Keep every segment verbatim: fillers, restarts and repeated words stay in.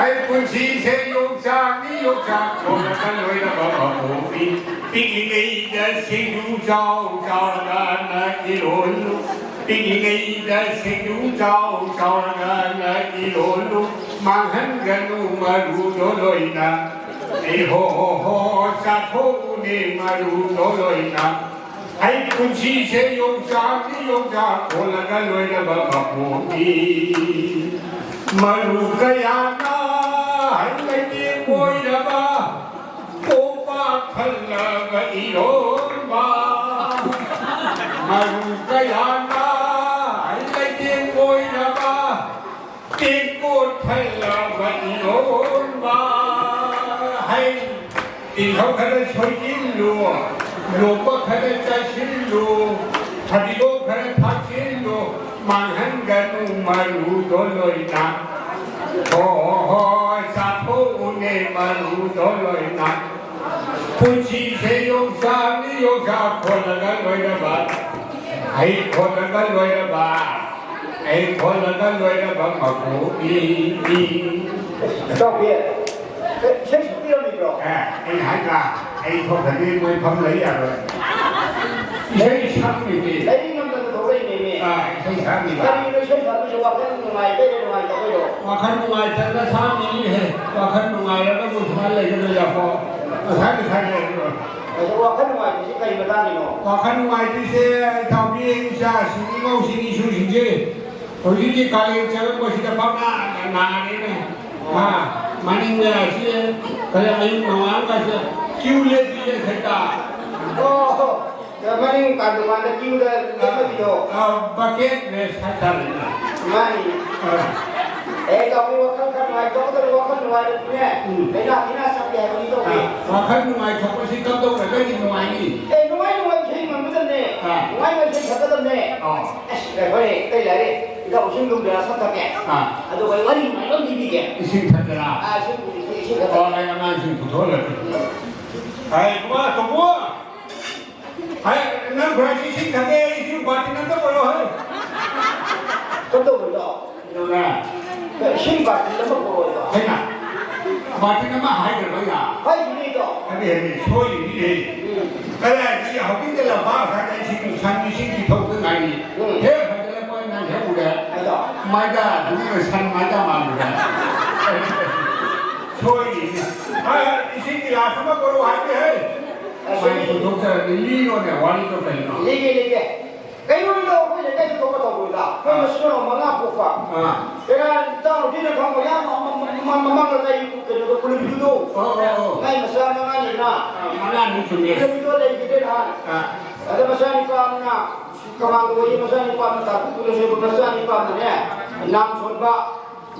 ꯑꯩ ꯄꯨꯟꯁꯤꯁꯦ ꯌꯣꯡꯆꯥꯛꯅꯤ, ꯌꯣꯡꯆꯥꯛ ꯊꯣꯡꯉꯒ ꯂꯣꯏꯔꯕ ꯃꯄꯣꯛꯅꯤ꯫ ꯄꯤꯛꯂꯤꯉꯩꯗ ꯁꯤꯡꯖꯨ ꯆꯥꯎ, ꯆꯥꯎꯔꯀꯥꯟꯗ ꯏꯔꯣꯜꯂꯨ꯫ ꯄꯤꯛꯂꯤꯉꯩꯗ ꯁꯤꯡꯖꯨ ꯆꯥꯎ, ꯆꯥꯎꯔꯀꯥꯟꯗ ꯏꯔꯣꯜꯂꯨ꯫ ꯃꯥꯡꯍꯟꯒꯅꯨ ꯃꯔꯨꯗꯣ ꯂꯣꯏꯅ꯫ ꯑꯦ ꯍꯣ ꯍꯣ ꯍꯣ, ꯆꯥꯊꯣꯛꯎꯅꯦ ꯃꯔꯨꯗꯣ ꯂꯣꯏꯅ꯫ ꯑꯩ ꯄꯨꯟꯁꯤꯁꯦ ꯌꯣꯡꯆꯥꯛꯅꯤ, ꯌꯣꯡꯆꯥꯛ ꯈꯣꯜꯂꯒ ꯂꯣꯏꯔꯕ ꯃꯄꯣꯛꯅꯤ꯫ ꯃꯔꯨ ꯀꯌꯥꯅ ꯂꯩꯇꯦꯡ ꯑꯣꯏꯔꯕ ꯀꯣꯝꯄꯥꯛ ꯊꯜꯂꯕ ꯏꯔꯣꯟꯕ꯫ ꯃꯔꯨ ꯀꯌꯥꯅ ꯂꯩꯇꯦꯡ ꯑꯣꯏꯔꯕ ꯇꯦꯡꯀꯣꯠ ꯊꯜꯂꯕ ꯏꯔꯣꯟꯕ꯫ ꯍꯩ, ꯇꯤꯜꯍꯧ ꯈꯔ ꯁꯣꯏꯖꯤꯜꯂꯨ, ꯂꯣꯝꯕ ꯈꯔ ꯆꯥꯏꯁꯤꯜꯂꯨ, ꯐꯗꯤꯒꯣꯝ ꯈꯔ ꯊꯥꯛꯆꯤꯜꯂꯨ, ꯃꯥꯡꯍꯟꯒꯅꯨ ꯃꯔꯨꯗꯣ ꯂꯣꯏꯅ꯫ ꯍꯣ ꯍꯣ ꯍꯣ, ꯆꯥꯊꯣꯛꯎꯅꯦ ꯃꯔꯨꯗꯣ ꯂꯣꯏꯅ꯫ ꯄꯨꯟꯁꯤꯁꯦ ꯌꯣꯡꯆꯥꯛꯅꯤ, ꯌꯣꯡꯆꯥꯛ ꯈꯣꯜꯂꯒ ꯂꯣꯏꯔꯕ, ꯍꯩ ꯈꯣꯜꯂꯒ ꯂꯣꯏꯔꯕ, ꯍꯩ ꯈꯣꯜꯂꯒ ꯂꯣꯏꯔꯕ ꯃꯄꯣꯛꯅꯤ꯫ ꯏꯇꯥꯎꯕꯤ, ꯏꯁꯩ ꯁꯛꯄꯤꯔꯝꯃꯤꯕ꯭ꯔꯣ? ꯑꯦ, ꯑꯩ ꯍꯥꯏꯗ꯭ꯔꯥ, ꯑꯩ ꯊꯣꯛꯇ꯭ꯔꯗꯤ ꯃꯣꯏ ꯐꯝ ꯂꯩ ꯌꯥꯔꯣꯏ꯫ ꯏꯁꯩ ꯁꯛꯂꯤꯅꯦ꯫ ꯂꯩꯔꯤꯉꯩꯗ ꯊꯣꯛꯂꯛꯏꯅꯦꯃꯤ꯫ ꯑꯥ, ꯏꯁꯩ ꯁꯛꯂꯤꯕ꯫ ꯀꯔꯤꯅꯣ ꯏꯁꯩ ꯁꯛꯄꯁꯦ, ꯋꯥꯈꯜ ꯅꯨꯡꯉꯥꯏꯕꯩꯔ ꯅꯨꯡꯉꯥꯏꯇꯕꯩꯔꯣ? ꯋꯥꯈꯜ ꯅꯨꯡꯉꯥꯏꯇꯅ ꯁꯛꯂꯤꯅꯦꯍꯦ꯫ ꯋꯥꯈꯜ ꯅꯨꯡꯉꯥꯏꯔꯒꯕꯨ ꯁꯨꯃꯥꯏꯅ ꯂꯩꯒꯗ꯭ꯔꯣ ꯌꯥꯄꯣ? ꯉꯁꯥꯏ ꯉꯁꯥꯏ ꯂꯩꯔꯣ꯫ ꯑꯗꯣ ꯋꯥꯈꯜ ꯅꯨꯡꯉꯥꯏꯇ꯭ꯔꯤꯁꯦ ꯀꯔꯤ ꯃꯇꯥꯡꯒꯤꯅꯣ? ꯋꯥꯈꯜ ꯅꯨꯡꯉꯥꯏꯇ꯭ꯔꯤꯁꯦ ꯏꯇꯥꯎꯕꯤ ꯏꯆꯥꯁꯤꯡ ꯏꯃꯧꯁꯤꯡ ꯏꯁꯨꯁꯤꯡꯁꯦ ꯍꯧꯖꯤꯛꯇꯤ ꯀꯥꯂꯦꯟ ꯆꯪꯉꯛꯄꯁꯤꯗ ꯄꯪꯅꯥ ꯅꯥꯔꯦꯅꯦ꯫ ꯑꯥ, ꯃꯅꯤꯡꯗ ꯑꯁꯤ ꯀꯔꯤ ꯑꯌꯨꯛ ꯅꯣꯡꯉꯥꯟꯕꯒꯁꯦ ꯀ꯭ꯌꯨ ꯂꯦꯞꯄꯤꯁꯦ ꯁꯩꯇꯥ꯫ ꯑꯣ, ꯃꯅꯤꯡ ꯄꯥꯟ ꯗꯨꯀꯥꯟꯗ ꯀ꯭ꯌꯨꯗ ꯂꯦꯞꯄꯒꯤꯗꯣ꯫ ꯑꯥ, ꯕꯀꯦꯠ ꯔꯦꯁ ꯍꯥꯏꯇꯥꯔꯦꯅꯦ꯫ ꯃꯥꯅꯤ꯫ ꯑꯥ꯫ ꯑꯦ, ꯇꯧꯕ ꯋꯥꯈꯜ ꯈꯔ ꯅꯨꯡꯉꯥꯏꯊꯣꯛꯀꯗꯕ, ꯋꯥꯈꯜ ꯅꯨꯡꯉꯥꯏꯔꯗꯤꯅꯦ, ꯎꯝ꯫ ꯂꯥꯏꯅꯥ ꯇꯤꯟꯅꯥ ꯆꯪꯗꯦ ꯍꯥꯏꯕꯅꯤ ꯇꯧꯕꯤ꯫ ꯑꯥ, ꯋꯥꯈꯜ ꯅꯨꯡꯉꯥꯏꯊꯣꯛꯄꯁꯤ ꯀꯝꯗꯧꯔꯒꯗꯤ ꯅꯨꯡꯉꯥꯏꯅꯤ? ꯑꯦ, ꯅꯨꯡꯉꯥꯏ ꯅꯨꯡꯉꯥꯏꯕ ꯏꯁꯩ ꯉꯪꯒꯗꯕꯅꯦ꯫ ꯑꯥ꯫ ꯅꯨꯡꯉꯥꯏ ꯅꯨꯡꯉꯥꯏꯕ ꯏꯁꯩ ꯁꯛꯀꯗꯕꯅꯦ꯫ ꯑꯥ꯫ ꯑꯁ, ꯍꯣꯏ, ꯑꯇꯩ ꯂꯥꯏꯔꯤ꯫ ꯏꯇꯥꯎ ꯏꯁꯤꯡ ꯂꯨꯝꯗꯅ ꯁꯛ ꯊꯛꯀꯦ꯫ ꯑꯥ꯫ ꯑꯗꯨꯒ ꯑꯩ ꯋꯥꯔꯤ ꯅꯨꯡꯉꯥꯏꯕ ꯑꯃ ꯂꯤꯕꯤꯒꯦ꯫ ꯏꯁꯤꯡ ꯊꯛꯀꯦꯔꯥ? ꯑꯥ, ꯏꯁꯤꯡ, ꯏꯁꯤꯡ ꯊꯛꯀꯦ꯫ ꯑꯣ, ꯑꯩ ꯑꯉꯥꯡꯁꯤꯡ ꯄꯨꯊꯣꯛꯍꯜꯂꯛꯀꯦ꯫ ꯑꯩ, ꯏꯕꯨꯡꯉꯣ, ꯇꯣꯝꯕꯨ! ꯑꯩ, ꯅꯪ ꯈꯔ ꯏꯁꯤꯡ ꯊꯛꯀꯦ, ꯏꯁꯤꯡ ꯕꯥꯇꯤꯟ ꯑꯝꯇ ꯄꯨꯔꯛꯑꯣ, ꯍꯩ꯫ ꯀꯝꯗꯧꯕꯅꯣ? ꯀꯩꯗꯧꯔꯦ? ꯏꯁꯤꯡ ꯕꯥꯇꯤꯟ ꯑꯃ ꯄꯨꯔꯛꯑꯣ꯫ ꯍꯩꯃꯥ, ꯕꯥꯔꯇꯤꯟ ꯑꯃ ꯍꯥꯏꯈ꯭ꯔꯕ ꯌꯥ? ꯍꯥꯏꯈꯤꯅꯤꯗꯣ꯫ ꯑꯗꯨ ꯍꯦꯟꯅ ꯁꯣꯏꯔꯤꯅꯤꯅꯦ꯫ ꯎꯝ꯫ ꯀꯗꯥꯏꯗꯒꯤ ꯍꯧꯖꯤꯛꯇ ꯂꯝꯄꯥꯛ ꯑꯁꯥꯗ ꯏꯁꯤꯡ, ꯁꯟ ꯏꯁꯤꯡꯒꯤ ꯊꯧꯗ ꯉꯥꯏꯔꯤ꯫ ꯎꯝ꯫ ꯍꯦꯛ ꯍꯟꯖꯤꯜꯂꯛꯄ ꯅꯪ ꯍꯦꯛ ꯎꯔꯦ꯫ ꯑꯗꯣ꯫ ꯃꯥꯏꯗ ꯑꯗꯨꯒ ꯁꯟ ꯃꯥꯏꯗ ꯃꯥꯜꯂꯨꯔꯦ꯫ ꯁꯣꯏꯔꯤꯅꯤ꯫ ꯍꯣꯏ, ꯍꯣꯏ, ꯏꯁꯤꯡ ꯒꯤꯂꯥꯁ ꯑꯃ ꯄꯨꯔꯛꯎ ꯍꯥꯏꯕꯅꯤ, ꯍꯩ꯫ ꯑꯁ, ꯃꯥꯏ ꯄꯨꯊꯣꯛꯆꯔꯗꯤ ꯂꯤꯔꯣꯅꯦ, ꯋꯥꯔꯤꯗꯣ ꯀꯩꯅꯣ? ꯂꯤꯒꯦ, ꯂꯤꯒꯦ꯫ ꯀꯩꯅꯣꯗꯣ ꯑꯩꯈꯣꯏ ꯂꯩꯀꯥꯏꯗ ꯊꯣꯛꯀ ꯇꯧꯕꯗ ꯑꯩꯈꯣꯏ ꯑꯥ꯫ ꯃꯁꯦꯟ ꯃꯉꯥ ꯄꯣꯛꯄ꯫ ꯑꯥ꯫ ꯀꯩꯅꯣ ꯏꯇꯥꯎ ꯅꯨꯄꯤꯅ ꯈꯪꯕ ꯌꯥꯝ ꯃ-, ꯃ-, ꯃ-, ꯃꯃꯥꯡꯗ ꯂꯩ ꯀꯩꯅꯣꯗꯣ ꯀꯨꯂꯨꯕꯤꯗꯨꯗꯣ꯫ ꯑꯣ, ꯑꯣ, ꯑꯣ꯫ ꯃꯥꯏ ꯃꯆꯥ ꯃꯉꯥꯅꯤꯗꯅ꯫ ꯑꯥ, ꯃꯉꯥꯅꯤ ꯆꯨꯝꯃꯦ꯫ ꯀꯨꯂꯨꯕꯤꯗꯣ ꯂꯩꯈꯤꯗꯦ ꯅꯍꯥꯟ꯫ ꯑꯥ꯫ ꯑꯗ ꯃꯆꯥꯅꯤꯄꯥ ꯑꯃꯅ ꯀꯃꯥꯟꯗꯣꯒꯤ ꯃꯆꯥꯅꯤꯄꯥ ꯑꯃꯅ ꯇꯥꯛꯄꯤ ꯄꯨꯂꯤꯁ ꯑꯣꯏꯕ ꯃꯆꯥꯅꯤꯄꯥ ꯑꯃꯅꯅꯦ ꯅꯥꯝ ꯁꯣꯟꯕ꯫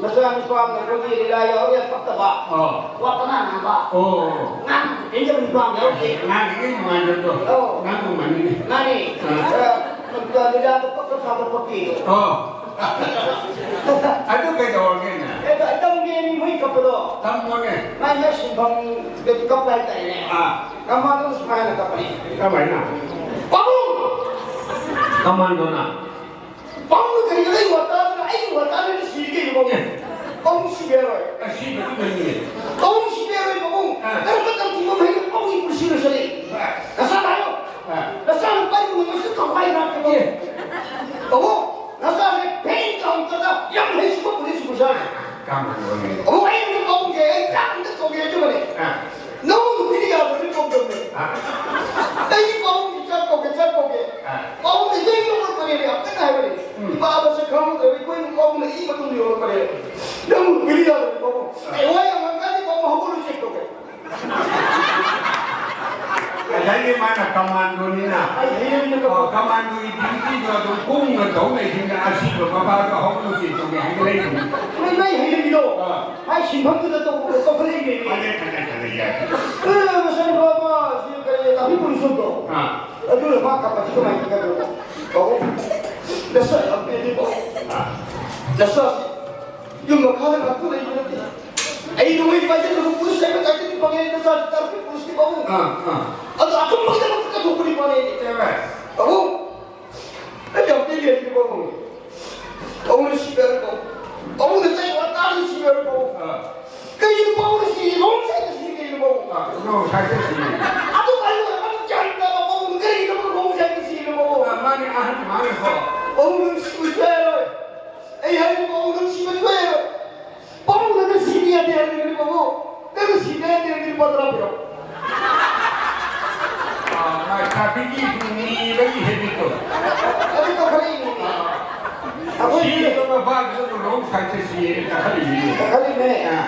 ꯃꯆꯥꯅꯤꯄꯥ ꯑꯃꯅ ꯑꯩꯈꯣꯏꯒꯤ ꯂꯤꯂꯥ ꯌꯥꯎꯔꯦ ꯐꯠꯇꯕ꯫ ꯑꯣ꯫ ꯋꯥ ꯄꯉꯥꯡ ꯉꯥꯡꯕ꯫ ꯑꯣ꯫ ꯉꯥꯡ ꯍꯩꯖꯕ ꯅꯤꯄꯥ ꯑꯃ ꯌꯥꯎꯔꯤ꯫ ꯉꯥꯡꯉꯤꯉꯩ ꯅꯨꯡꯉꯥꯏꯖꯕꯗꯣ꯫ ꯑꯧ꯫ ꯉꯥꯡ ꯅꯨꯡꯉꯥꯏꯅꯤꯡꯉꯤ꯫ ꯃꯥꯅꯤ꯫ ꯑꯥ꯫ ꯑ, ꯂꯤꯂꯥꯗ ꯄꯛꯇ ꯁꯥꯗ ꯄꯛꯇꯦ꯫ ꯑꯣ꯫ ꯑꯗꯨ ꯀꯩꯗꯧꯔꯒꯦꯅꯦ? ꯑꯗꯣ ꯇꯝꯒꯦ ꯃꯤ ꯃꯣꯏ ꯀꯞꯄꯗꯣ꯫ ꯇꯝꯃꯣꯅꯦ꯫ ꯃꯥꯏ ꯃꯥꯏ ꯁꯤꯟꯐꯝꯗꯗꯤ ꯀꯞꯄ ꯍꯥꯏꯇꯥꯔꯦꯅꯦ꯫ ꯑꯥ꯫ ꯀꯃꯥꯟꯗꯣ ꯁꯨꯃꯥꯏꯅ ꯀꯞꯄꯅꯤ꯫ ꯀꯃꯥꯏꯅ? ꯄꯥꯕꯨꯡ! ꯀꯃꯥꯟꯗꯣꯅ? ꯄꯥꯕꯨꯡꯅ ꯀꯔꯤꯒꯤꯅꯣ ꯑꯩꯒꯤ ꯋꯥ ꯇꯥꯗꯅ ꯑꯩꯒꯤ ꯋꯥ ꯇꯥꯗꯅ ꯁꯤꯔꯤꯒꯦ ꯄꯥꯕꯨꯡ? ꯄꯥꯕꯨꯡ ꯁꯤꯕ ꯌꯥꯔꯣꯏ꯫ ꯑꯁꯤꯕꯗꯤ ꯀꯔꯤꯅꯣ? ꯄꯥꯕꯨꯡ ꯁꯤꯕ ꯌꯥꯔꯣꯏ ꯄꯥꯕꯨꯡ꯫ ꯑꯥ꯫ ꯀꯔꯝꯕ ꯇꯝꯊꯤꯕ ꯃꯍꯩꯅꯣ ꯄꯥꯕꯨꯡꯒꯤ ꯄꯨꯟꯁꯤ ꯂꯣꯏꯁꯤꯜꯂꯤ꯫ ꯑꯥ꯫ ꯅꯆꯥ ꯍꯥꯏꯌꯣ꯫ ꯑꯥ꯫ ꯅꯆꯥ ꯅꯨꯄꯥ ꯏꯃꯨꯡ ꯑꯃꯁꯨ ꯇꯧꯈꯥꯏ ꯉꯥꯛꯇꯦ ꯄꯥꯕꯨꯡ꯫ ꯑꯦ꯫ ꯄꯥꯕꯨꯡ, ꯅꯆꯥꯁꯦ ꯐꯦꯟ ꯀꯥꯎꯟꯇꯔꯗ ꯌꯥꯝ ꯍꯩꯁꯤꯡꯕ ꯄꯨꯂꯤꯁ ꯑꯣꯐꯤꯁꯥꯔꯅꯤ꯫ ꯀꯃꯥꯟ ꯑꯣꯏꯔꯦ꯫ ꯄꯥꯕꯨꯡ, ꯑꯩꯅ ꯄꯥꯕꯨꯡꯁꯦ ꯑꯩ ꯆꯥꯛ ꯑꯝꯇ ꯀꯧꯒꯦ ꯍꯥꯏꯖꯕꯅꯦ꯫ ꯑꯥ꯫ ꯅꯪ ꯅꯨꯄꯤꯅ ꯌꯥꯗ꯭ꯔꯗꯤ ꯀꯧꯗꯕꯅꯦ꯫ ꯑꯥ꯫ ꯑꯩꯒꯤ ꯄꯥꯕꯨꯡꯁꯦ ꯆꯠ ꯀꯧꯒꯦ, ꯆꯠ ꯀꯧꯒꯦ꯫ ꯑꯥ꯫ ꯄꯥꯕꯨꯡꯁꯦ ꯌꯩ ꯂꯧꯔꯛꯄꯅꯦꯅꯦ, ꯌꯥꯝ ꯀꯟꯅ ꯍꯥꯏꯕꯅꯦ꯫ ꯎꯝ꯫ ꯏꯃꯥ ꯃꯁꯛ ꯈꯪꯍꯧꯗ꯭ꯔꯕ ꯑꯩꯈꯣꯏ ꯄꯥꯕꯨꯡꯅ ꯏ ꯃꯇꯨꯡꯗ ꯌꯧꯔꯛꯄꯅꯦ꯫ ꯅꯪ ꯅꯨꯄꯤꯅ ꯌꯥꯗ꯭ꯔꯗꯤ ꯄꯥꯕꯨꯡ꯫ ꯑꯥ꯫ ꯑꯩ ꯋꯥ ꯌꯥꯝ ꯉꯥꯡꯉꯗꯤ ꯄꯥꯕꯨꯡ ꯍꯧꯒꯠꯂꯨ ꯆꯦꯛ ꯇꯧꯒꯦ꯫ ꯉꯁꯥꯏꯒꯤ ꯃꯥꯅ ꯀꯃꯥꯟꯗꯣꯅꯤꯅ꯫ ꯑꯩ ꯍꯩꯔꯝꯃꯤꯅ ꯑꯣ, ꯀꯃꯥꯟꯗꯣꯒꯤ ꯗ꯭ꯌꯨꯇꯤꯗꯣ ꯑꯗꯨꯝ ꯀꯨꯡꯅ ꯇꯧ ꯂꯩꯈꯤꯕꯅ ꯑꯁꯤꯕ ꯃꯄꯥꯗꯣ ꯍꯧꯒꯠꯂꯨ ꯆꯦꯛ ꯇꯧꯒꯦ ꯍꯥꯏꯅ ꯂꯩꯕꯅꯤ꯫ ꯅꯣꯏ ꯃꯩ ꯍꯩꯔꯝꯃꯤꯗꯣ꯫ ꯑꯥ꯫ ꯃꯥꯏ ꯁꯤꯟꯐꯝꯗꯨꯗ ꯇꯧꯕꯗꯣ ꯇꯧꯈꯠꯂꯛꯏꯅꯦ꯫ ꯐꯔꯦ, ꯐꯔꯦ, ꯐꯔꯦ, ꯌꯥꯔꯦ꯫ ꯑꯦ, ꯃꯁꯥꯅ ꯃꯥ ꯁꯤ ꯀꯔꯤ ꯇꯥꯐꯤ ꯄꯨꯟꯁꯨꯝꯗꯣ꯫ ꯑꯥ꯫ ꯑꯗꯨꯅ ꯃꯥ ꯀꯞꯄꯁꯤ ꯀꯃꯥꯏꯅ ꯇꯧꯒꯗ꯭ꯔꯣ? ꯄꯥꯕꯨꯡ, ꯅꯁꯥ ꯌꯥꯝ ꯄꯦꯜꯂꯤ ꯄꯥꯕꯨꯡ꯫ ꯑꯥ꯫ ꯅꯁꯥꯁꯤ ꯌꯨꯝ ꯃꯈꯥꯗ ꯉꯥꯛꯇ ꯂꯩꯕ ꯅꯠꯇꯦ꯫ ꯑꯩ ꯅꯣꯡꯃꯩ ꯄꯥꯏꯁꯤꯜꯂꯒ ꯄꯨꯂꯤꯁ ꯍꯥꯏꯕ ꯇꯥꯏꯞꯇ ꯄꯪꯉꯦ, ꯅꯁꯥꯁꯤ ꯇꯥꯔꯛꯄ ꯄꯨꯂꯤꯁꯀꯤ ꯄꯥꯕꯨꯡ꯫ ꯑꯥ, ꯑꯥ꯫ ꯑꯗꯣ ꯑꯆꯨꯝꯕꯒꯤꯗꯃꯛꯇ ꯀꯠꯊꯣꯛꯄꯅꯤ ꯄꯥꯅꯦ꯫ ꯆꯠꯂꯣ꯫ ꯄꯥꯕꯨꯡ, ꯑꯩ ꯌꯥꯝ ꯄꯦꯜꯂꯤ ꯍꯥꯏꯁꯤꯅꯤ ꯄꯥꯕꯨꯡ꯫ ꯄꯥꯕꯨꯡꯅ ꯁꯤꯕ ꯌꯥꯔꯣꯏ ꯄꯥꯕꯨꯡ꯫ ꯄꯥꯕꯨꯡꯅ ꯆꯩ ꯋꯥ ꯇꯥꯔꯗꯤ ꯁꯤꯕ ꯌꯥꯔꯣꯏ ꯄꯥꯕꯨꯡ꯫ ꯑꯥ꯫ ꯑꯍꯟ ꯃꯥꯅꯀꯣ꯫ ꯄꯥꯕꯨꯡ ꯅꯨꯡꯁꯤꯕꯁꯨ ꯌꯥꯔꯣꯏ꯫ ꯑꯩ ꯍꯥꯏꯔꯤꯕ ꯄꯥꯕꯨꯡ ꯅꯨꯡꯁꯤꯕꯁꯨ ꯌꯥꯔꯣꯏ꯫ ꯄꯥꯕꯨꯡꯅ ꯅꯪ ꯁꯤꯕ ꯌꯥꯗꯦ ꯍꯥꯏꯔꯒꯗꯤ ꯄꯥꯕꯨꯡ, ꯅꯪꯅ ꯁꯤꯕ ꯌꯥꯗꯦ ꯍꯥꯏꯔꯒꯗꯤ ꯂꯨꯄꯥ ꯇꯔꯥ ꯄꯤꯔꯛꯑꯣ꯫ ꯑꯥ, ꯃꯥꯏ trafficꯀꯤ ꯅꯤꯕꯒꯤ habitꯇꯣ꯫ ꯑꯗꯨ ꯇꯧꯈꯠꯂꯛꯏꯅꯦ꯫ ꯑꯥ꯫ ꯑꯩꯈꯣꯏ ꯁꯤꯕ ꯃꯄꯥꯗꯨꯅ wrong sideꯇ ꯁꯤꯌꯦꯅ ꯀꯥꯈꯠꯂꯛꯏꯅꯦ꯫ ꯀꯥꯈꯠꯂꯛꯏꯅꯦ꯫ ꯑꯥ꯫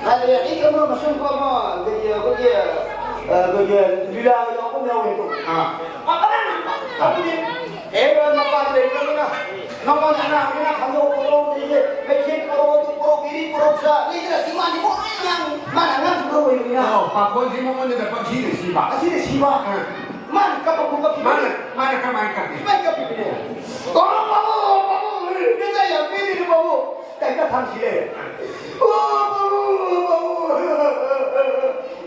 ꯍꯥꯏꯗꯤ ꯑꯩ ꯀꯩꯅꯣ ꯃꯁꯨꯝ ꯑꯃ ꯑꯩꯈꯣꯏꯒꯤ, ꯑꯩꯈꯣꯏꯒꯤ, ꯑ, ꯑꯩꯈꯣꯏꯒꯤ ꯂꯤꯂꯥ ꯌꯥꯎꯕ ꯑꯃ ꯌꯥꯎꯋꯦ ꯑꯗꯣ꯫ ꯑꯥ꯫ ꯑꯗꯨꯗꯤ ꯑꯦ, ꯃꯄꯥꯟ ꯂꯩꯕꯅꯤꯅ, ꯃꯄꯥꯟ ꯑꯉꯥꯡꯅꯤꯅ ꯈꯟꯗꯣꯛ ꯄꯣꯔꯣ, ꯑꯗꯩꯗꯤ ꯃꯩꯈꯦꯠ ꯄꯣꯔꯣ, ꯑꯗꯨ ꯄꯣꯔꯣ, ꯕꯤꯔꯤ ꯄꯣꯔꯣ, ꯆꯥ, ꯂꯩꯗꯅ ꯗꯤꯃꯥꯟꯗꯤ ꯄꯣꯔꯣ, ꯂꯣꯏ ꯉꯥꯡ-, ꯃꯥꯅ ꯑꯉꯥꯡꯁꯨ ꯂꯧꯔꯣꯏꯗꯅꯤꯅ꯫ ꯑꯣ, ꯄꯥꯈꯣꯟꯁꯤ ꯃꯉꯣꯟꯗ ꯄꯪꯁꯤꯗ ꯁꯤꯕ꯫ ꯑꯁꯤꯗ ꯁꯤꯕ꯫ ꯑꯥ꯫ ꯃꯥꯅ ꯀꯞꯄ ꯈꯨꯀꯞꯁꯤ꯫ ꯃꯥꯅ, ꯃꯥꯅ ꯀꯃꯥꯏꯅ ꯀꯞꯄꯤ? ꯁꯨꯃꯥꯏꯅ ꯀꯞꯄꯤꯕꯅꯦ꯫ "ꯕꯥꯕꯨ, ꯕꯥꯕꯨ, ꯕꯥꯕꯨ, ꯅꯆꯥ ꯌꯥꯝ ꯄꯦꯜꯂꯤꯅꯦ ꯕꯥꯕꯨ꯫ ꯀꯩꯝꯇ ꯊꯥꯡꯁꯤꯜꯂꯦ꯫ ꯑꯣ, ꯕꯥꯕꯨ, ꯕꯥꯕꯨ,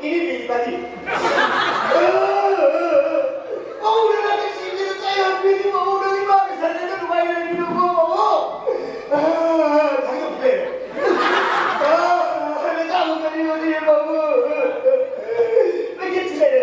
ꯏꯅꯦ ꯕꯤꯇꯥꯅꯤ꯫ ꯕꯥꯕꯨ, ꯅꯅꯥꯛꯇ ꯁꯤꯕꯤꯗ ꯆꯥꯏ ꯍꯥꯏꯕꯤꯗꯤ, ꯕꯥꯕꯨ, ꯅꯪ ꯏꯃꯥꯒ ꯁꯥꯟꯅꯔꯒ ꯅꯨꯡꯉꯥꯏꯅ ꯂꯩꯕꯤꯔꯣꯀꯣ, ꯕꯥꯕꯨ꯫ ꯊꯥꯡꯗꯣꯛꯈ꯭ꯔꯦ꯫ ꯅꯆꯥꯕꯨ ꯀꯔꯤ ꯑꯣꯏꯔꯤ, ꯕꯥꯕꯨ? ꯅꯪ ꯌꯦꯠꯁꯤ ꯂꯩꯔꯦ꯫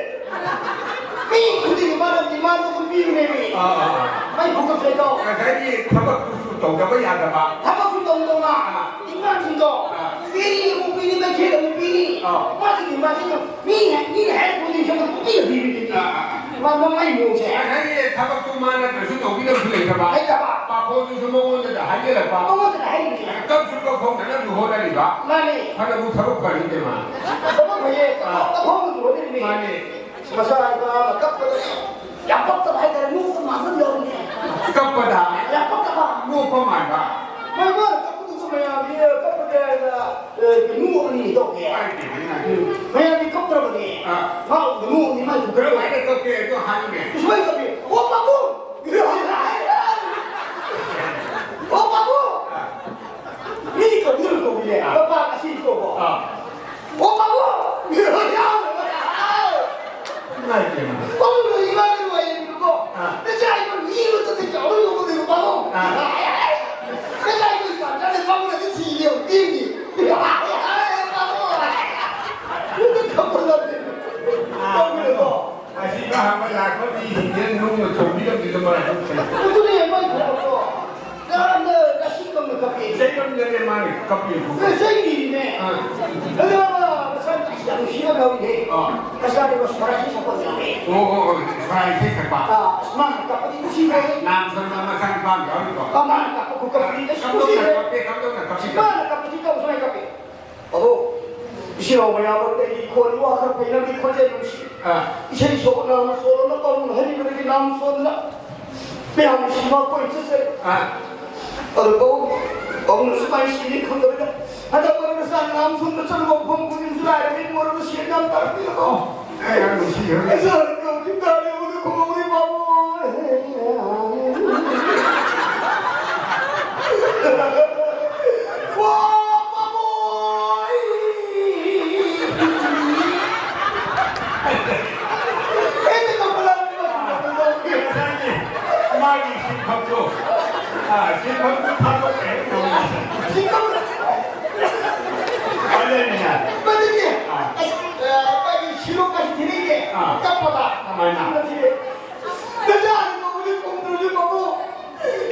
ꯃꯤ ꯈꯨꯗꯤꯡꯒꯤ ꯃꯥꯅ demand ꯑꯗꯨꯝ ꯄꯤꯕꯅꯦꯃꯤ꯫ ꯑꯥ, ꯑꯥ, ꯑꯥ꯫ ꯃꯩ ꯐꯨꯒꯠꯁꯦ ꯇꯧ꯫ ꯉꯁꯥꯏꯒꯤ ꯊꯕꯛꯇꯨꯁꯨ ꯇꯧꯗꯕ ꯌꯥꯗꯕ꯫ ꯊꯕꯛꯁꯨ ꯇꯧꯗꯧꯅ, ꯑꯥ꯫ ꯏꯃꯥꯁꯤꯡꯗꯣ, ꯑꯥ꯫ ꯄꯤꯅꯤ ꯑꯃꯨꯛ ꯄꯤꯅꯤ, ꯃꯩꯈꯦꯠ ꯑꯃꯨꯛ ꯄꯤꯅꯤ꯫ ꯑꯥ꯫ ꯃꯥꯒꯤ demandꯁꯤꯅ ꯃꯤ ꯍꯦꯛ, ꯃꯤꯅ ꯍꯦꯛ ꯄꯨꯅꯤ ꯁꯣꯝꯗ ꯄꯨꯡꯄꯤꯗ ꯄꯤꯕꯤꯅꯤ꯫ ꯑꯥ, ꯑꯥ, ꯑꯥ꯫ ꯃꯥ, ꯃꯥ ꯃꯩ ꯃꯑꯣꯡꯁꯦ꯫ ꯉꯁꯥꯏꯒꯤ ꯊꯕꯛꯇꯨ ꯃꯥ ꯅꯠꯇ꯭ꯔꯁꯨ ꯇꯧꯕꯤꯅꯕꯁꯨ ꯂꯩꯇꯕ꯫ ꯂꯩꯇꯕ꯫ ꯄꯥꯈꯣꯟꯗꯨꯁꯨ ꯃꯉꯣꯟꯗꯗ ꯍꯥꯏꯖꯤꯜꯂꯛꯄ꯫ ꯃꯉꯣꯟꯗꯗ ꯍꯥꯏꯔꯤꯅꯤ꯫ ꯀꯞꯁꯨ ꯀꯞꯐꯧꯅꯅꯕꯁꯨ ꯍꯣꯠꯅꯔꯤꯕ꯫ ꯃꯥꯅꯤ꯫ ꯐꯅꯕꯨ ꯊꯕꯛ ꯐꯔꯤꯅꯦ ꯃꯥ꯫ ꯊꯕꯛ ꯐꯩꯌꯦ꯫ ꯑꯥ꯫ ꯀꯞꯐꯧꯅꯁꯨ ꯍꯣꯠꯅꯔꯤꯅꯤ꯫ ꯃꯥꯅꯤ꯫ ꯃꯆꯥꯅꯨꯄꯥ ꯑꯃ ꯀꯞꯄꯗ ꯌꯥꯝ ꯄꯛꯇꯕ ꯍꯥꯏꯇꯥꯔꯦ, ꯅꯣꯛꯄ ꯃꯥꯟꯕ ꯑꯃ ꯌꯥꯎꯔꯤꯅꯦ꯫ ꯀꯞꯄꯗ? ꯌꯥꯝ ꯄꯛꯇꯕ꯫ ꯅꯣꯛꯄ ꯃꯥꯟꯕ? ꯃꯣꯏ ꯃꯥꯅ ꯀꯞꯄꯗꯨꯁꯨ ꯃꯌꯥꯝꯁꯦ ꯀꯞꯄꯗ, ꯑ, ꯅꯣꯛꯑꯕꯅꯤ ꯇꯧꯒꯦ꯫ ꯍꯥꯏꯗꯦ, ꯍꯥꯏꯗꯦ꯫ ꯃꯌꯥꯝꯗꯤ ꯀꯞꯇ꯭ꯔꯕꯅꯦ꯫ ꯑꯥ꯫ ꯃꯥ ꯎꯕꯗ ꯅꯣꯛꯑꯕꯅꯤ, ꯃꯥꯏ ꯀꯨꯀꯔ ꯀꯔꯝꯍꯥꯏꯅ ꯀꯞꯀꯦ ꯑꯗꯣ ꯍꯥꯏꯌꯨꯅꯦ꯫ ꯁꯨꯃꯥꯏꯅ ꯀꯞꯄꯤ꯫ "ꯑꯣ ꯄꯥꯕꯨꯡ! ꯑꯣ ꯄꯥꯕꯨꯡ!" ꯑꯥ꯫ ꯃꯤ ꯀꯧꯕꯤꯗꯧꯅ ꯀꯧꯕꯤꯅꯦ꯫ ꯑꯥ꯫ ꯄꯥꯄꯥ ꯑꯁꯤ ꯀꯧꯕ꯫ ꯑꯥ꯫ ꯑꯣ ꯄꯥꯕꯨꯡ! ꯏꯃꯥꯏ ꯄꯦꯝꯃ꯫ ꯄꯥꯕꯨꯡꯗꯣ ꯏꯃꯥꯅ ꯅꯨꯡꯉꯥꯏꯌꯦꯕꯀꯣ꯫ ꯑꯥ꯫ ꯅꯆꯥ ꯏꯕ ꯃꯤ ꯑꯃ ꯆꯠꯇꯦ ꯆꯥꯎꯔ ꯌꯣꯛꯄꯗꯣ ꯄꯥꯕꯨꯡ꯫ ꯑꯥ꯫ ꯅꯆꯥ ꯏꯕ ꯄꯥꯝꯖꯥꯠꯅꯦ ꯄꯥꯕꯨꯡꯅꯗꯤ ꯊꯤꯔꯦ ꯄꯤꯔꯤ꯫ ꯄꯥꯕꯨꯡ! ꯀꯞꯄ ꯂꯣꯏꯔꯦ꯫ ꯑꯥ꯫ ꯄꯥꯕꯨꯡꯅꯀꯣ꯫ ꯑꯁꯤꯕ ꯍꯪꯕ ꯂꯥꯛꯄ ꯃꯤꯁꯤꯡꯁꯦ ꯅꯨꯡꯅ ꯊꯣꯝꯕꯤꯔ ꯀꯞꯄꯤ꯫ ꯉꯁꯥꯏꯒꯤꯅꯦ꯫ ꯑꯥ꯫ ꯑꯗꯣ ꯃꯆꯥꯅꯨꯄꯤꯁꯤ ꯌꯥꯝ ꯅꯨꯡꯁꯤꯕ ꯌꯥꯎꯔꯤꯍꯦ꯫ ꯑꯥ꯫ ꯃꯆꯥꯅꯨꯄꯤꯕꯨ ꯁꯣꯔꯥ ꯏꯁꯩ ꯁꯛꯄ ꯌꯥꯎꯋꯦ꯫ ꯑꯣ, ꯑꯣ, ꯑꯣ, ꯁꯣꯔꯥ ꯏꯁꯩ ꯁꯛꯄ꯫ ꯑꯥ, ꯑꯁ, ꯃꯥꯅ ꯀꯞꯄꯗꯤ ꯅꯨꯡꯁꯤꯈ꯭ꯔꯦ꯫ ꯅꯥꯝ ꯁꯣꯟꯕ ꯃꯆꯥꯅꯨꯄꯥ ꯑꯃ ꯌꯥꯎꯔꯤꯀꯣ? ꯑꯥ, ꯃꯥꯅ ꯀꯞꯄ ꯈꯨꯀꯞꯇꯨꯗꯤ ꯑꯁ ꯀꯝꯗꯧꯅ ꯅꯨꯡꯁꯤꯈ꯭ꯔꯦ꯫ ꯀꯞꯄꯤ, ꯀꯝꯗꯧꯅ ꯀꯞꯄꯤ? ꯃꯥꯅ ꯀꯞꯄꯁꯤ ꯀꯞꯄ ꯁꯨꯃꯥꯏꯅ ꯀꯞꯄꯤ꯫ ꯑꯕꯣ, ꯏꯆꯤꯜ ꯏꯅꯥꯎ ꯃꯌꯥꯝ ꯃꯔꯛꯇ ꯑꯩꯒꯤ ꯈꯣꯟ ꯋꯥ ꯈꯔ ꯐꯩꯅꯕꯒꯤ ꯈꯣꯟꯖꯦꯜ ꯅꯨꯡꯁꯤ꯫ ꯑꯥ꯫ ꯏꯁꯩ ꯁꯣꯛꯅ ꯁꯣꯔꯅ ꯄꯥꯕꯨꯡ ꯍꯥꯏꯕꯤꯕꯗꯒꯤ ꯅꯥꯝ ꯁꯣꯟꯅ ꯃꯌꯥꯝ ꯅꯨꯡꯁꯤꯕ ꯀꯣꯏ ꯆꯠꯆꯩ꯫ ꯑꯥ꯫ ꯑꯗꯨ ꯄꯥꯕꯨꯡ, ꯄꯥꯕꯨꯡꯅ ꯁꯨꯃꯥꯏꯅ ꯁꯤꯅꯤ ꯈꯪꯗꯕꯗ ꯍꯟꯗꯛ ꯃꯔꯛ ꯃꯆꯥ ꯅꯥꯝ ꯁꯣꯟꯕ ꯆꯠꯂꯨꯕ ꯃꯐꯝ ꯈꯨꯗꯤꯡꯁꯨ ꯂꯥꯏꯔꯕ ꯏꯃꯨꯡ ꯑꯣꯏꯔꯕ ꯁꯦꯟ ꯌꯥꯝ ꯇꯥꯔꯛꯇꯦ꯫ ꯑꯣ, ꯑꯩ ꯌꯥꯝ ꯅꯨꯡꯁꯤꯈ꯭ꯔꯦ꯫ ꯏꯆꯥ ꯅꯨꯄꯤ ꯇꯥꯔꯦ, ꯎꯗ ꯈꯨꯝꯍꯧꯔꯤ ꯄꯥꯕꯨꯡ꯫ ꯃꯥꯒꯤ ꯁꯤꯟꯐꯝꯗꯣ, ꯑꯥ, ꯁꯤꯟꯐꯝꯗꯣ ꯊꯥꯗꯣꯛꯈ꯭ꯔꯦ꯫ ꯑꯗꯨꯅꯤꯅ꯫ ꯑꯥ꯫ ꯑꯥ꯫ ꯀꯃꯥꯏꯅ? ꯅꯆꯥ ꯅꯨꯄꯥꯕꯨꯗꯤ ꯈꯨꯝꯗ꯭ꯔꯁꯨ ꯃꯕꯨ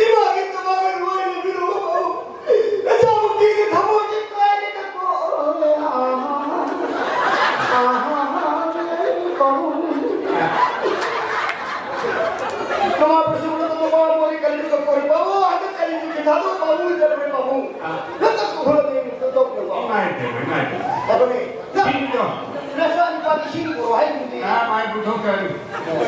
ꯏꯃꯥꯒꯤ ꯇꯃꯥꯡꯒ ꯂꯣꯏꯅ ꯄꯤꯔꯛꯑꯣ꯫ ꯅꯆꯥ ꯅꯨꯄꯤꯒꯤ ꯊꯃꯣꯏꯁꯦ ꯀꯥꯏꯔꯦꯗꯀꯣ꯫ ꯅꯃꯥ ꯄ꯭ꯔꯁꯨꯅ ꯅꯃꯥ ꯃꯣꯔꯤ ꯀꯔꯤꯒ ꯀꯣꯔꯤ ꯄꯥꯕꯨ, ꯍꯟꯗꯛ ꯀꯔꯤꯒꯤ ꯊꯥꯗꯣꯛ ꯄꯥꯕꯨ, ꯏꯟꯖꯔꯕ꯭ꯔꯦ ꯄꯥꯕꯨ꯫ ꯅꯠꯇ ꯇꯨꯈ꯭ꯔꯕꯅꯤ, ꯇꯣꯛꯅꯀꯣ꯫ ꯏꯃꯥꯏ ꯄꯦꯝꯃ, ꯏꯃꯥꯏ ꯄꯦꯝꯃ꯫ ꯑꯗꯨꯅꯤ꯫ ꯁꯤꯅꯤꯗꯣ꯫ ꯅꯆꯥ ꯅꯨꯄꯥꯒꯤ ꯏꯁꯤꯡ ꯄꯨꯔꯛꯑꯣ ꯍꯥꯏꯗꯨꯗꯤ꯫ ꯑꯥ, ꯃꯥꯏ ꯄꯨꯊꯣꯛꯆꯔꯤ꯫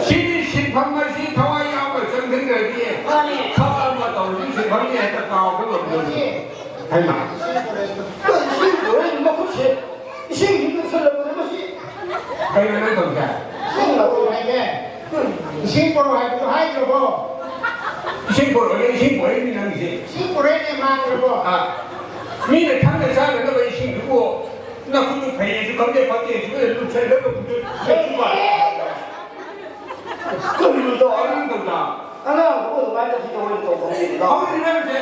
ꯁꯤꯒꯤ ꯁꯤꯟꯐꯝ ꯑꯁꯤ ꯊꯋꯥꯏ ꯌꯥꯎꯅ ꯆꯪꯁꯤꯟꯈ꯭ꯔꯗꯤ ꯃꯥꯅꯦ꯫ ꯊꯕꯛ ꯑꯃ ꯇꯧꯔꯗꯤ ꯁꯤꯟꯐꯝꯁꯦ ꯍꯦꯛꯇ ꯀꯥꯎꯕ ꯉꯝꯗꯕꯅꯤ꯫ ꯃꯥꯅꯦ꯫ ꯍꯩꯃꯥ꯫ ꯏꯁꯤꯡ ꯄꯨꯔꯛꯏ ꯃꯈꯨꯠꯁꯦ ꯏꯁꯤꯡꯁꯤ ꯂꯨꯞꯁꯜꯂꯕꯅꯤ ꯃꯁꯤ꯫ ꯀꯩꯅꯣ ꯅꯪ ꯇꯧꯔꯤꯁꯦ? ꯏꯁꯤꯡ ꯂꯧꯔꯣ ꯍꯥꯏꯒꯦ꯫ ꯏꯁꯤꯡ ꯄꯨꯔꯛꯑꯣ ꯍꯥꯏꯕꯗꯨ ꯍꯥꯏꯗ꯭ꯔꯕꯣ? ꯏꯁꯤꯡ ꯄꯨꯔꯛꯑꯣꯅꯦ, ꯏꯁꯤꯡ ꯄꯨꯔꯛꯏꯅꯤ ꯅꯪꯒꯤꯁꯦ꯫ ꯏꯁꯤꯡ ꯄꯨꯔꯛꯏꯅꯦ ꯃꯥꯟꯗ꯭ꯔꯕꯣ? ꯑꯥ꯫ ꯃꯤꯅ ꯊꯛꯅ ꯆꯥꯅꯅꯕ ꯏꯁꯤꯡꯗꯨꯕꯨ ꯅꯈꯨꯠꯇꯨ ꯐꯩꯌꯦꯁꯨ ꯈꯪꯗꯦ, ꯐꯠꯇꯦꯁꯨ ꯈꯪꯗꯦ, ꯂꯨꯞꯁꯜꯂꯒ ꯄꯨꯡꯂꯨꯞ ꯂꯨꯞꯁꯜꯂꯒ ꯀꯔꯤꯅꯣ ꯇꯧ? ꯑꯉꯥꯡ ꯇꯧꯗ꯫ ꯑꯉꯥꯡꯗꯨꯕꯨ ꯑꯗꯨꯃꯥꯏꯅ ꯇꯧꯕꯤꯗꯧ ꯑꯣꯏꯅ ꯇꯧꯕ ꯍꯧꯅꯗꯦ꯫ ꯍꯧꯔꯤꯕ ꯍꯥꯏꯕꯁꯦ꯫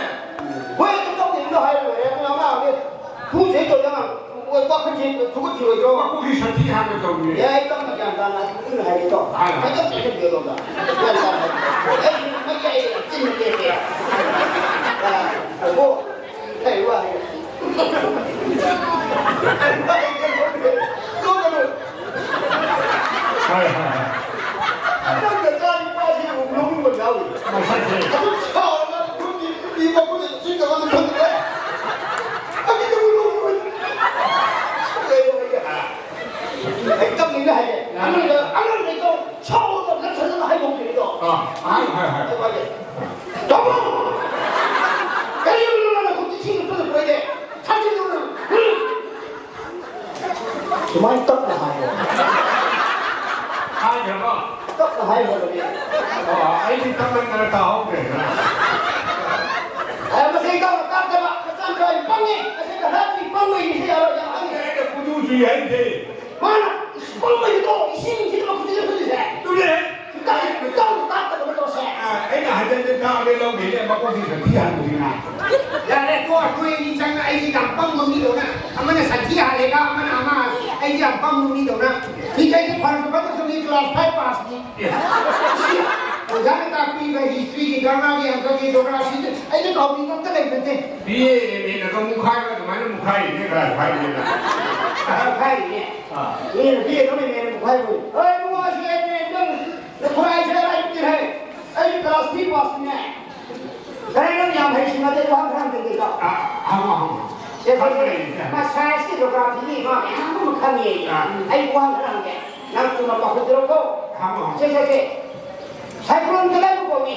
ꯍꯣꯏ, ꯑꯗꯨ ꯇꯧꯗꯦ, ꯑꯗꯨ ꯍꯥꯏꯔꯣꯏ꯫ ꯑꯗꯨ ꯑꯉꯥꯡꯗꯤ ꯈꯨꯁꯦ ꯇꯧꯗ ꯋꯥꯈꯜꯁꯦ ꯊꯨꯒꯠꯈꯤꯔꯣꯏꯗ꯭ꯔꯣ? ꯃꯀꯣꯛꯀꯤ ꯁꯟꯊꯤ ꯍꯥꯟꯅ ꯇꯧꯔꯤꯅꯦ꯫ ꯌꯥꯏ, ꯇꯞꯅ ꯒ꯭ꯌꯥꯟ ꯇꯥꯅ ꯑꯗꯨꯝ ꯍꯥꯏꯒꯦ ꯇꯧ꯫ ꯍꯥꯏ, ꯍꯥꯏ꯫ ꯍꯥꯏꯗꯣꯛ ꯆꯠꯈꯤꯕꯗꯣ ꯑꯗꯣꯝꯗ꯫ ꯒ꯭ꯌꯥꯟ ꯇꯥꯅ ꯍꯥꯏ꯫ ꯑꯩ ꯃꯌꯥꯏ ꯆꯤꯟꯅ ꯂꯦꯞꯄꯦ꯫ ꯑ, ꯑꯣ, ꯀꯩ ꯋꯥ ꯍꯥꯏ? ꯑꯉꯥꯡꯗ, ꯑꯉꯥꯡꯗꯩꯗꯣ ꯁꯥꯎꯔꯒ ꯅꯠꯇ꯭ꯔꯒ ꯍꯥꯏꯕ ꯍꯧꯗ꯭ꯔꯤꯗꯣ꯫ ꯑꯥ, ꯍꯥꯏꯌꯨ, ꯍꯥꯏꯌꯨ, ꯍꯥꯏꯌꯨ꯫ ꯍꯥꯏꯕ ꯍꯥꯏꯁꯦ, "ꯇꯥꯃꯣ! ꯀꯔꯤꯒꯤꯅꯣ ꯅꯪꯅ ꯈꯨꯠꯁꯤ ꯁꯤꯡꯅ ꯆꯠꯂꯛꯄ ꯑꯩꯗꯤ? ꯁꯥꯊꯤꯗꯧꯅ!" ꯎꯝ?" ꯁꯨꯃꯥꯏꯅ ꯇꯞꯅ ꯍꯥꯏꯌꯣ꯫ ꯍꯥꯏꯈ꯭ꯔꯕꯣ? ꯇꯞꯅ ꯍꯥꯏꯈ꯭ꯔꯕꯅꯦ꯫ ꯑꯣ, ꯑꯩꯗꯤ ꯇꯞꯃꯟꯗꯅ ꯇꯥꯍꯧꯗ꯭ꯔꯦꯗꯅ꯫ ꯑꯦ, ꯃꯁꯤ ꯏꯇꯥꯎꯅ ꯇꯥꯛꯇꯕ, ꯃꯆꯥ ꯃꯆꯥ ꯌꯥꯝ ꯄꯪꯉꯦ꯫ ꯃꯁꯤ ꯀꯅꯥꯒꯤ ꯄꯪꯕꯒꯤ ꯁꯤ ꯌꯥꯔꯣꯏ, ꯌꯥꯝ ꯄꯪꯉꯦ꯫ ꯑꯩꯅ ꯀꯨꯆꯨ ꯁꯨꯏ ꯍꯥꯏꯁꯦ꯫ ꯃꯥꯅ ꯄꯪꯕꯒꯤꯗꯣ ꯏꯁꯤꯡꯁꯤꯅ ꯃꯈꯨꯠꯁꯤꯗ ꯍꯨꯜꯂꯤꯁꯦ꯫ ꯑꯗꯨꯅꯦ꯫ ꯏꯇꯥꯎ, ꯏꯇꯥꯎꯅ ꯇꯥꯛꯇꯕ ꯅꯠꯇ꯭ꯔꯣ ꯁꯦ? ꯑ, ꯑꯩꯅ ꯍꯟꯖꯟ ꯍꯟꯖꯟ ꯇꯥꯛꯑꯕꯅꯦ, ꯂꯧꯗꯦꯅꯦ, ꯃꯀꯣꯛꯁꯤ ꯁꯟꯊꯤ ꯍꯥꯟꯕꯁꯤꯅ꯫ ꯌꯥꯔꯦ, ꯇꯣꯛꯑꯣ, ꯅꯣꯏ ꯑꯅꯤ ꯆꯪꯉ ꯑꯩꯁꯤ ꯌꯥꯝ ꯄꯪꯕ ꯃꯤꯗꯧꯅ, ꯑꯃꯅ ꯁꯟꯊꯤ ꯍꯥꯜꯂꯦꯒ, ꯑꯃꯅ ꯑꯃ, ꯑꯩꯁꯤ ꯌꯥꯝ ꯄꯪꯕ ꯃꯤꯗꯧꯅ꯫ ꯃꯤ ꯑꯩꯁꯦ ꯐꯔꯁꯨ ꯐꯠꯇ꯭ꯔꯁꯨ ꯃꯤ class five passꯅꯤ꯫ ꯑꯣꯖꯥꯅ ꯇꯥꯛꯄꯤꯕ historyꯒꯤ, ꯒ꯭ꯔꯥꯃꯥꯔꯒꯤ, ꯑꯪꯀꯒꯤ, geographyꯒꯤ ꯑꯩꯅ ꯀꯥꯎꯕꯤꯕ ꯑꯝꯇ ꯂꯩꯕ ꯅꯠꯇꯦ꯫ B A M A ꯅꯒ ꯃꯨꯛꯈꯥꯏꯕ ꯑꯗꯨꯃꯥꯏꯅ ꯃꯨꯛꯈꯥꯏꯔꯤꯅꯦ class fiveꯅꯤꯅ꯫ ꯃꯨꯛꯈꯥꯏꯔꯤꯅꯦ꯫ ꯑꯥ꯫ ꯃꯤꯅ B A ꯂꯧꯔꯤꯅꯦ ꯃꯨꯛꯈꯥꯏꯕ꯫ ꯍꯣꯏ, ꯏꯕꯨꯡꯉꯣ, ꯑꯁꯤ M A ꯅꯪ ꯈꯨꯔꯥꯏꯁꯦ ꯑꯔꯥꯏꯕ ꯅꯠꯇꯦ ꯍꯦ꯫ ꯑꯩ class three passꯅꯦ꯫ ꯀꯔꯤ ꯅꯪ ꯌꯥꯝ ꯍꯩꯁꯤꯡꯅꯗꯦ, ꯋꯥ ꯈꯔ ꯍꯪꯖꯒꯦꯀꯣ꯫ ꯑꯥ, ꯍꯪꯉꯣ, ꯍꯪꯉꯣ꯫ ꯁꯦ, ꯁꯦ, ꯁꯦ꯫ ꯈꯪꯉꯦ, ꯏꯆꯦ꯫ ꯃꯥ scienceꯀꯤ geographyꯒꯤ ꯃꯥ ꯃꯌꯥꯝ ꯑꯃ ꯈꯪꯉꯦ꯫ ꯑꯥ꯫ ꯑꯩ ꯋꯥ ꯈꯔ ꯍꯪꯒꯦ꯫ ꯅꯪ ꯆꯨꯝꯅ ꯄꯥꯎꯈꯨꯝ ꯄꯤꯔꯛꯎꯀꯣ꯫ ꯍꯪꯉꯣ, ꯍꯪꯉꯣ꯫ ꯁꯦ, ꯁꯦ, ꯁꯦ꯫ Cyclone ꯀꯗꯥꯏꯕꯨ ꯀꯧꯏ?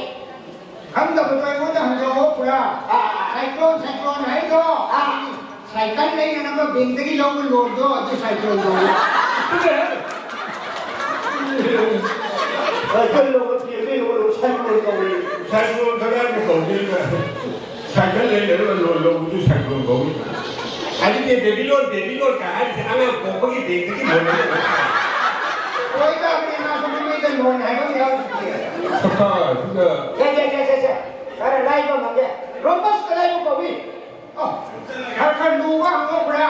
ꯈꯪꯗꯕꯗꯣ ꯑꯩꯉꯣꯟꯗ ꯍꯪꯖꯧꯑꯣ ꯄꯨꯔꯥ꯫ ꯑꯥ, ꯑꯥ, ꯑꯥ꯫ Cyclone, cyclone ꯍꯥꯏꯗꯣ꯫ ꯑꯥ꯫ ꯁꯥꯏꯀꯜ ꯂꯩꯅꯅꯕ bankꯇꯒꯤ ꯂꯧꯕ loanꯗꯣ ꯑꯗꯨ cyclone ꯀꯧꯏ꯫ ꯁꯥꯏꯀꯜ ꯂꯧꯕ ꯊꯤꯔꯗꯤ ꯂꯧꯕ cyclone ꯀꯧꯏ꯫ Cyclone ꯀꯗꯥꯏꯕꯨ ꯀꯧꯒꯦ? ꯁꯥꯏꯀꯜ ꯂꯩꯅꯅꯕ loan ꯂꯧꯕꯗꯨ cyclone ꯀꯧꯏ꯫ ꯑꯗꯨꯗꯤ baby loan, baby loan ꯀ ꯍꯥꯏꯔꯤꯁꯦ ꯑꯉꯥꯡ ꯄꯣꯛꯄꯒꯤ bankꯇꯒꯤ loan ꯂꯧꯕ꯫ ꯍꯣꯏ, ꯇꯥꯕꯅꯤ, ꯃꯥꯁꯨ ꯃꯃꯩꯗ loan ꯍꯥꯏꯕ ꯑꯃ ꯌꯥꯎꯔꯤꯁꯤꯗꯤ꯫ ꯁꯛꯇꯥꯁꯤꯒ꯫ ꯁꯦ, ꯁꯦ, ꯁꯦ, ꯁꯦ, ꯁꯦ꯫ ꯈꯔ ꯂꯥꯏꯕ ꯑꯃ ꯍꯪꯒꯦ꯫ Rhombus ꯀꯗꯥꯏꯕꯨ ꯀꯧꯏ? ꯑꯣ, ꯈꯔ ꯈꯔ ꯂꯨꯕ ꯍꯪꯉꯣ ꯈꯔ꯫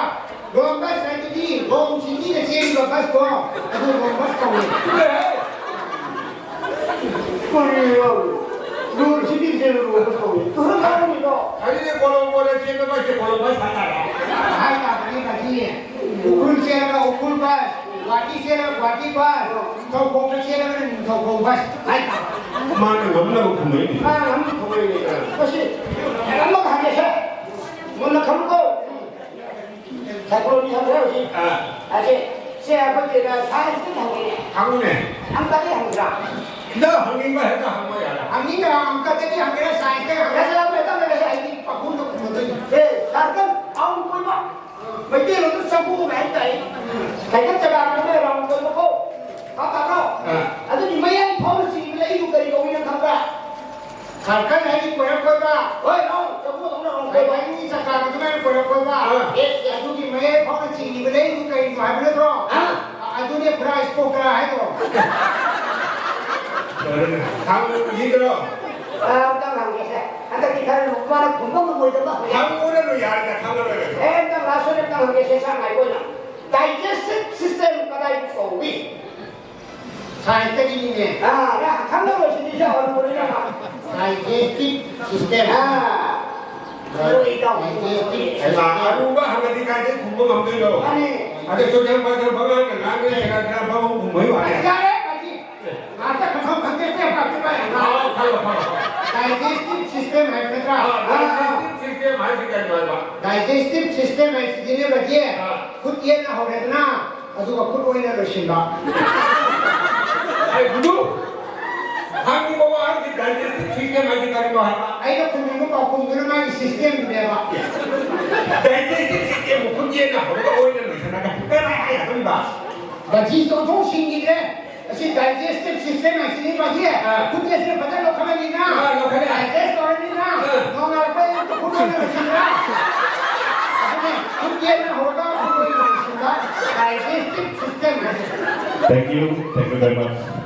Rhombus ꯍꯥꯏꯕꯗꯤ Rome cityꯗ ꯆꯦꯜꯂꯤꯕ busꯇꯣ, ꯑꯗꯨ Rhombus ꯀꯧꯏ꯫ ꯀꯔꯤꯅꯣ? Rome cityꯗ ꯆꯦꯜꯂꯤꯕ Rhombus ꯀꯧꯏ꯫ ꯀꯔꯝ ꯀꯧꯔꯤꯅꯣ? ꯑꯗꯨꯗꯤ Colomboꯗ ꯆꯦꯟꯕ busꯁꯦ Columbus ꯍꯥꯏꯇꯥꯔꯦ꯫ ꯍꯥꯏꯇꯥꯕꯅꯤ ꯀꯔꯤ? ꯎꯈ꯭ꯔꯨꯜ ꯆꯦꯜꯂꯒ ꯎꯈ꯭ꯔꯨꯜ bus, ꯒꯨꯍꯥꯇꯤ ꯆꯦꯜꯂꯒ ꯒꯨꯍꯥꯇꯤ bus, ꯅꯤꯡꯊꯧꯈꯣꯡꯗ ꯆꯦꯜꯂꯒꯅ ꯅꯤꯡꯊꯧꯈꯣꯡ bus ꯍꯥꯏꯇꯥꯔꯦ꯫ ꯃꯥꯅ ꯉꯝꯅꯕ ꯈꯨꯝꯃꯛꯏꯅꯤ꯫ ꯃꯥꯅ ꯉꯝꯅꯕ ꯈꯨꯝꯃꯛꯏꯅꯤ꯫ ꯃꯁꯤ ꯑꯃꯒ ꯍꯪꯒꯦ ꯁꯦ꯫ ꯃꯨꯟꯅ ꯈꯪꯉꯨꯀꯣ꯫ Cycloneꯒꯤ ꯍꯪꯈ꯭ꯔꯦ ꯍꯧꯖꯤꯛ꯫ ꯑꯥ꯫ ꯑꯁꯤ ꯁꯦ, ꯑꯩꯈꯣꯏꯒꯤ ꯁꯥꯏꯟꯁꯇ ꯍꯪꯉꯤꯅꯦ꯫ ꯍꯪꯉꯨꯅꯦ꯫ ꯑꯪꯀꯗꯤ ꯍꯪꯗ꯭ꯔꯥ? ꯅꯪ ꯍꯪꯅꯤꯡꯕ ꯍꯦꯛꯇ ꯍꯪꯕ ꯌꯥꯔꯦ꯫ ꯍꯪꯅꯤꯡꯗ꯭ꯔꯥ? ꯑꯪꯀꯗꯗꯤ ꯍꯪꯒꯦꯔꯥ, ꯁꯥꯏꯟꯁꯇ ꯍꯪꯒꯦꯔꯥ? ꯍꯪꯒꯦꯔꯥ? ꯍꯪꯒꯦꯔꯥ? ꯑꯩꯗꯤ ꯄꯥꯈꯨꯝꯗ ꯈꯨꯝꯃꯗꯣꯏꯅꯤ꯫ ꯑꯦ, ꯁꯥꯔꯀꯜ, ꯔꯥꯎꯟ ꯀꯣꯏꯕ꯫ ꯃꯩꯇꯩꯂꯣꯟꯗ ꯆꯐꯨ ꯍꯥꯏ ꯇꯥꯏ꯫ ꯁꯥꯏꯀꯜ ꯆꯀꯥ ꯑꯃꯅ ꯔꯥꯎꯟ ꯀꯣꯏꯕꯀꯣ꯫ ꯚꯥꯞ ꯇꯥꯕ꯭ꯔꯣ? ꯑꯥ꯫ ꯑꯗꯨꯒꯤ ꯃꯌꯥꯏ ꯐꯥꯎꯅ ꯆꯤꯡꯕ ꯂꯩꯗꯨ ꯀꯔꯤ ꯀꯧꯏ ꯅꯪ ꯈꯪꯕ꯭ꯔꯥ? ꯁꯥꯔꯀꯜ ꯍꯥꯏꯗꯤ ꯀꯣꯏꯔ ꯀꯣꯏꯕ꯫ ꯍꯣꯏ, ꯔꯥꯎꯟ, ꯆꯐꯨ ꯇꯧꯅ ꯔꯥꯎꯟ ꯀꯣꯏꯕ꯫ ꯁꯥꯏꯀꯜꯒꯤ ꯆꯀꯥꯒ ꯑꯗꯨꯃꯥꯏꯅ ꯀꯣꯏꯔ ꯀꯣꯏꯕ꯫ ꯑꯥ꯫ Yes, yes. ꯑꯗꯨꯒꯤ ꯃꯌꯥꯏ ꯐꯥꯎꯅ ꯆꯤꯡꯉꯤꯕ ꯂꯩꯗꯨ ꯀꯔꯤꯅꯣ ꯍꯥꯏꯕ ꯅꯠꯇ꯭ꯔꯣ? ꯑꯥ꯫ ꯑ-, ꯑꯗꯨꯅꯦ ꯄꯨꯔꯥ ꯏꯁꯄꯣꯛ ꯇꯔꯥ ꯍꯥꯏꯗꯣ꯫ ꯍꯪꯉꯤꯗ꯭ꯔꯣ? ꯑꯥ, ꯑꯝꯇꯪ ꯍꯪꯒꯦꯁꯦ꯫ ꯍꯟꯗꯛꯇꯤ ꯈꯔ ꯂꯨꯕ ꯃꯥꯅ ꯈꯨꯝꯕ ꯉꯝꯃꯣꯏꯗꯕ ꯍꯪꯉꯦ꯫ ꯍꯪꯉꯨꯔꯅꯨ, ꯌꯥꯔꯦꯗ, ꯈꯪꯉꯔꯣꯏ ꯀꯩꯁꯨ꯫ ꯑꯦ, ꯑꯝꯇꯪ ꯂꯥꯁ ꯑꯣꯏꯅ ꯑꯝꯇꯪ ꯍꯪꯒꯦꯁꯦ, ꯁꯥ ꯉꯥꯏꯕ ꯑꯣꯏꯅ꯫ ꯗꯥꯏꯖꯦꯁꯇꯤꯚ ꯁꯤꯁꯇꯦꯝ ꯀꯗꯥꯏ ꯀꯧꯏ? ꯁꯥꯏꯟꯁꯇꯒꯤꯅꯤꯅꯦ꯫ ꯑꯥ, ꯅꯪ ꯈꯪꯗꯕ ꯁꯤꯗꯤ ꯏꯆꯥ ꯑꯣꯏꯔꯝꯕꯅꯤꯅ꯫ Digestive system. ꯑꯥ꯫ ꯂꯣꯏ ꯏꯇꯥꯎ꯫ ꯗꯥꯏꯖꯦꯁꯇꯤꯚ ꯍꯩꯃꯥ, ꯁꯤꯁꯇꯦꯝ꯫ ꯑꯔꯨꯕ ꯍꯪꯉꯗꯤ ꯀꯥꯏꯗꯩ ꯈꯨꯝꯕ ꯉꯝꯗꯣꯏꯅꯣ? ꯃꯥꯅꯦ꯫ ꯑꯗꯣ ꯁꯣꯏꯗꯅ ꯄꯥꯏꯗꯅ ꯄꯉꯥꯡꯗ ꯉꯥꯡꯕ ꯌꯥꯏ, ꯈꯔ ꯈꯔ ꯄꯉꯧ ꯈꯨꯝꯕꯩ ꯋꯥꯅꯤ꯫ ꯑꯁ, ꯌꯥꯔꯦ, ꯄꯥꯖꯤ꯫ ꯉꯥꯛꯇ ꯈꯪꯐꯝ ꯈꯪꯗꯦ, ꯄꯦ ꯄꯥ ꯄꯦ ꯄꯥ ꯌꯥꯝ ꯉꯥꯡ-꯫ ꯑꯥ, ꯈꯜꯂꯣ, ꯈꯜꯂꯣ, ꯈꯜꯂꯣ꯫ ꯗꯥꯏꯖꯦꯁꯇꯤꯚ ꯁꯤꯁꯇꯦꯝ ꯍꯥꯏꯕ ꯅꯠꯇ꯭ꯔꯥ? ꯑꯥ, ꯗꯥꯏꯖꯦꯁꯇꯤꯚ ꯁꯤꯁꯇꯦꯝ ꯍꯥꯏꯁꯤ ꯀꯩꯅꯣ ꯍꯥꯏꯕ? ꯗꯥꯏꯖꯦꯁꯇꯤꯚ ꯁꯤꯁꯇꯦꯝ ꯍꯥꯏꯁꯤꯗꯤꯅꯦ, ꯄꯥꯖꯤ, ꯑꯥ꯫ ꯈꯨꯠ ꯌꯦꯠꯅ ꯍꯧꯔꯦꯗꯅ, ꯑꯗꯨꯒ ꯈꯨꯠ ꯑꯣꯏꯅ ꯂꯣꯏꯁꯤꯟꯕ꯫ ꯑꯩ ꯒꯨꯔꯨ, ꯍꯪꯉꯤꯕ ꯋꯥꯍꯪꯁꯤ digestive system ꯍꯥꯏꯁꯤ ꯀꯔꯤꯅꯣ ꯍꯥꯏꯕ? ꯑꯩꯅ ꯈꯨꯝꯃꯤꯕ ꯄꯥꯎꯈꯨꯝꯗꯨꯅ ꯃꯥꯒꯤ systemꯗꯨꯅꯦꯕ꯫ Digestive system ꯈꯨꯠꯌꯦꯛꯅ ꯍꯧꯔꯒ ꯑꯣꯏꯅ ꯂꯣꯏꯁꯤꯜꯂꯒ ꯀꯔꯥꯏ ꯍꯥꯏꯗꯣꯔꯤꯕ? ꯕꯥꯖꯤꯁꯦ ꯑꯣꯟꯊꯣꯛ ꯁꯤꯡꯈꯤꯗ꯭ꯔꯦ꯫ ꯑꯁꯤ digestive system ꯍꯥꯏꯁꯤꯗꯤ ꯃꯥꯒꯤ ꯑꯥ꯫ ꯈꯨꯠꯌꯦꯛꯁꯤꯅ ꯐꯖꯅ ꯂꯧꯈꯠꯂꯅꯤꯅ, ꯑꯥ, ꯂꯧꯈꯠꯂꯦ꯫ Digest ꯇꯧꯔꯅꯤꯅ, ꯑꯥ꯫ ꯅꯣꯡꯉꯥꯜꯂꯛꯄ ꯑꯌꯨꯛꯇ ꯈꯨꯠ ꯑꯣꯏꯅ ꯂꯣꯏꯁꯤꯟꯕ꯫ ꯑꯗꯨꯅꯦ, ꯈꯨꯠꯌꯦꯛꯅ ꯍꯧꯔꯒ ꯈꯨꯠ ꯑꯣꯏꯅ ꯂꯣꯏꯁꯤꯟꯕ digestive system ꯍꯥꯏꯁꯦ꯫ Thank you. Thank you very much.